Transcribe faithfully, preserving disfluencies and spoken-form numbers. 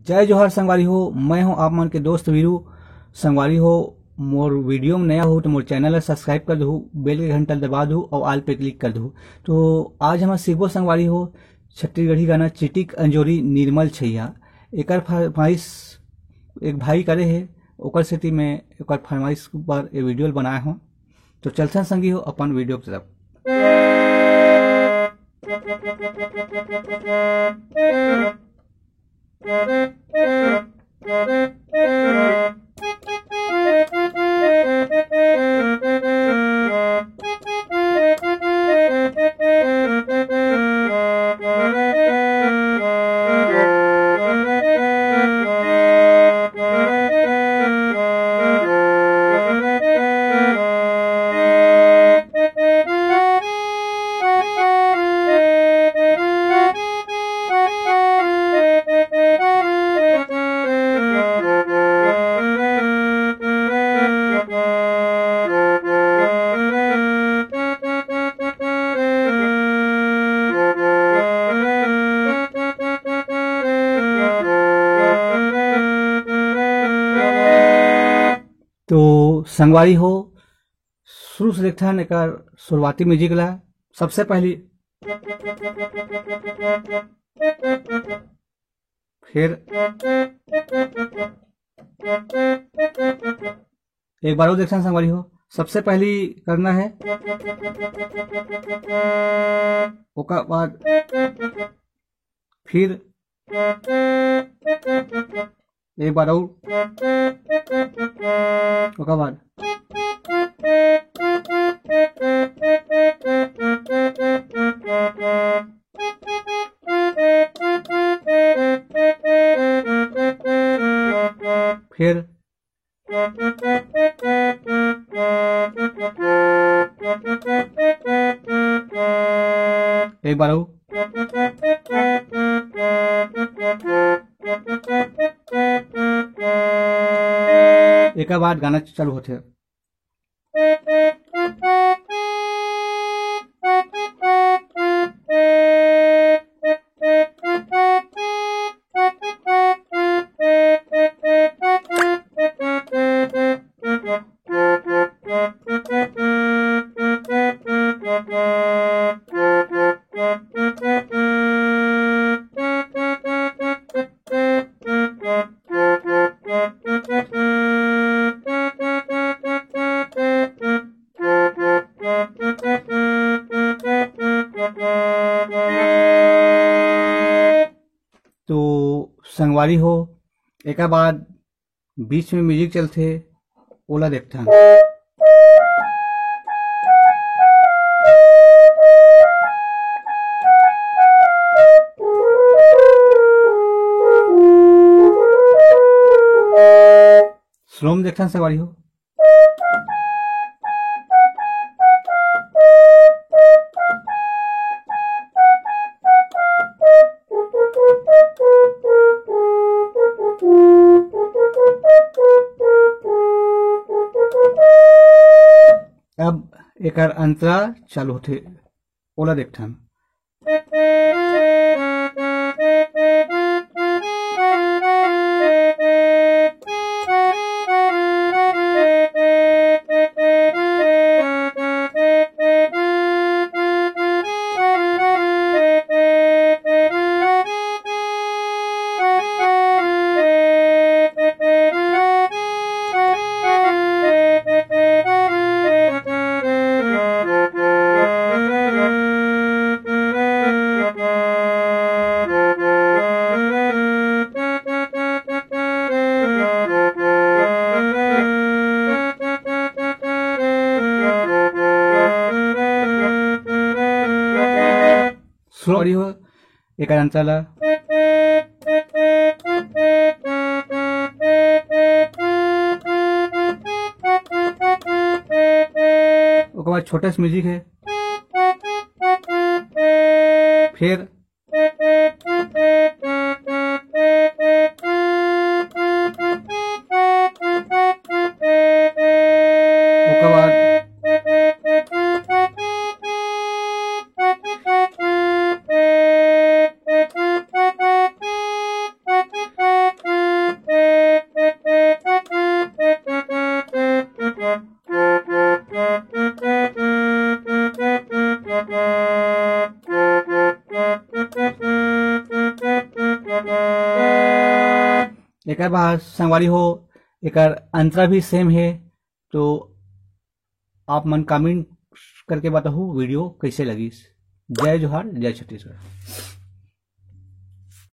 जय जोहार संगवारी हो, मैं हूं आप मन के दोस्त वीरू। संगवारी हो, मोर वीडियो में नया हो तो मोर चैनल ला सब्सक्राइब कर दहू, बेल के घंटा दबा दहू और ऑल पे क्लिक कर दहू। तो आज हम सीखबो संगवारी हो छत्तीसगढ़ी गाना चिटिक अंजोरी निर्मल छैया। एकर फरमाइश एक भाई करे हे, ओकर सेती मैं ओकर फरमाइश पर ये वीडियो बनाए हूँ। तो चलथन संगी हो अपन वीडियो की तरफ। तो संगवारी हो, शुरू से देखथन एकर शुरुआती म्यूजिक ला। सबसे पहली, फिर एक बार और देखथन संगवारी हो, सबसे पहली करना है, ओकर बाद फिर एक बार और, ओकर बाद फिर एक बार और। एकर बाद गाना चालू होथे। तो संगवारी हो, एकर बाद बीच में म्यूजिक चलथे, ओला देखथन। स्लो में देखथन संगवारी हो। अब एकर अंतरा चालू होथे, ओला देखथन। स्लो हो, एकर अंतरा ला। ओकर बाद छोटे से म्यूजिक है, फिर ओकर बाद एकर बाद संगवारी हो, एकर अंतरा भी सेम हे। तो आप मन कमेंट करके बताहू वीडियो कैसे लगिस। जय जोहार, जय छत्तीसगढ़।